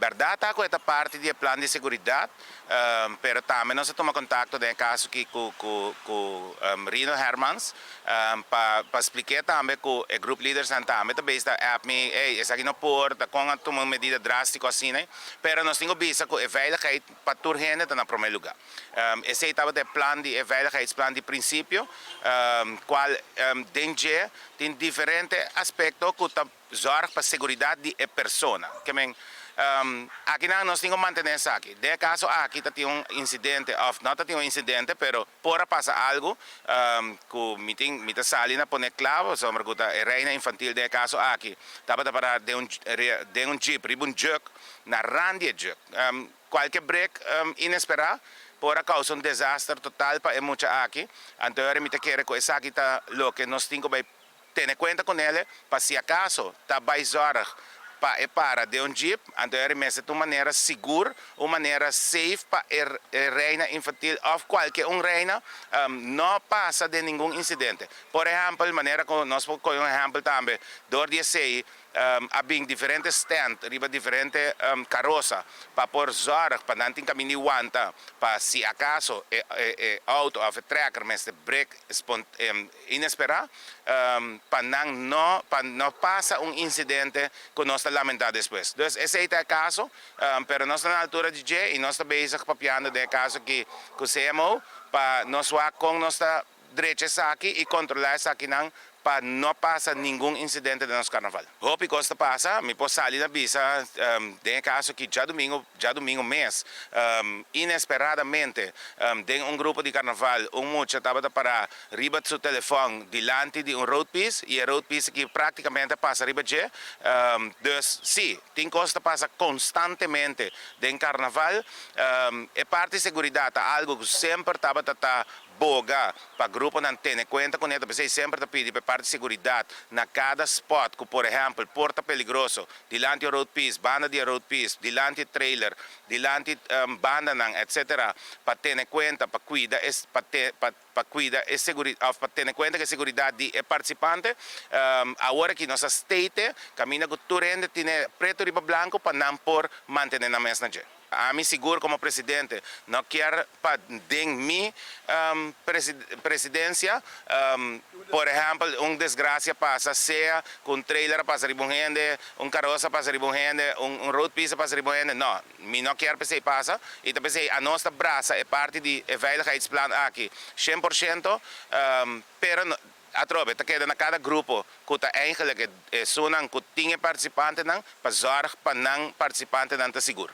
Bèrdat ta ku e ta parti di e plan di seguridat, pero tambe nos a tuma kontakto den e kaso aki ku Rino Hermans pa splik'é tambe ku e group leadersnan tambe ta bezig ta app mi, "Ey, esaki no por, ta kon a tuma un medida drástiko asina?" Pero nos tin ku bisa ku e veiligheid pa tur hende ta na promé lugá. Esei tabata e plan di e veiligheidsplan di prinsipio, kual den dje tin diferente aspekto ku ta zorg pa seguridat di e persona. Ke men, akinan nos tin ku mantené esaki. Den e kaso aki ta tin un insidente òf no ta tin un insidente, pero por a pasa algu ku mi tin mi ta sali na pone kla, pasobra ku ta e reina infantil den e kaso aki tabata pará den un jeep riba un jùk na rand di e jùk. Kualke brek inesperá por a kousa un desaster total pa e mucha aki. Anto mi ta kere ku esaki ta loke nos tin ku bai tene kuenta kuné pa si akaso ta bai zorg pa e para den un jeep, anto mester ta un manera sigur, un manera safe pa e reina infantil òf kualke un reina no pasa den ningun insidente. Por ehèmpel, manera ku nos por un ehèmpel tambe, dor di esei a bin diferente stand, riba diferente karosa, pa por zorg, pa nan tin kaminda di wanta, pa si akaso e outo òf e trekker mester brek inesperá, pa no pasa un insidente ku nos ta lamentá despues. Dus esei ta e kaso, pero nos ta na altura di dje i nos ta bezig papiando den e kaso aki ku CMO pa nos wak kon nos ta drecha esaki i kontrolá esakinan pa no pasa ningun insidente den nos karnaval. Hopi kos ta pasa, mi por sali na bisa, den e kaso aki djadumingu mes, inesperadamente, den un grupo di karnaval, un mucha tabata pará riba su telefòn dilanti di un roadpiece i e roadpiece aki práktikamente a pasa riba dje. Dus sí, tin kos ta pasa konstantemente den karnaval. E parti di seguridat ta algu ku semper tabata ta boga pa gruponan tene kuenta kuné, p'esei semper ta pidi pa parti di seguridat na kada spot ku, por ehèmpel, por ta peligroso, dilanti roadpiece, banda di roadpiece, dilanti trailer, dilanti bandanan, etc., pa tene kuenta, pa kuida e seguridat, pa tene kuenta ku e seguridat di e partisipante. Awor aki nos a state, kaminda ku tur hende tin pretu riba blanku pa nan por mantené nan mes na dje. Ami sigur komo presidente no ke pa den mi presidensia, por ehèmpel, un desgrasia pasa, sea ku un trailer pasa riba un hende, un karosa pasa riba un hende, un roadpiece pasa riba un hende. No, mi no ke p'esei pasa i ta p'esei nos ta brasa e parti di e veiligheidsplan aki 100%, pero atrobe ta keda na kada grupo ku ta eigenlijk esunnan ku tin e partisipantenan pa zorg pa nan partisipantenan ta sigur.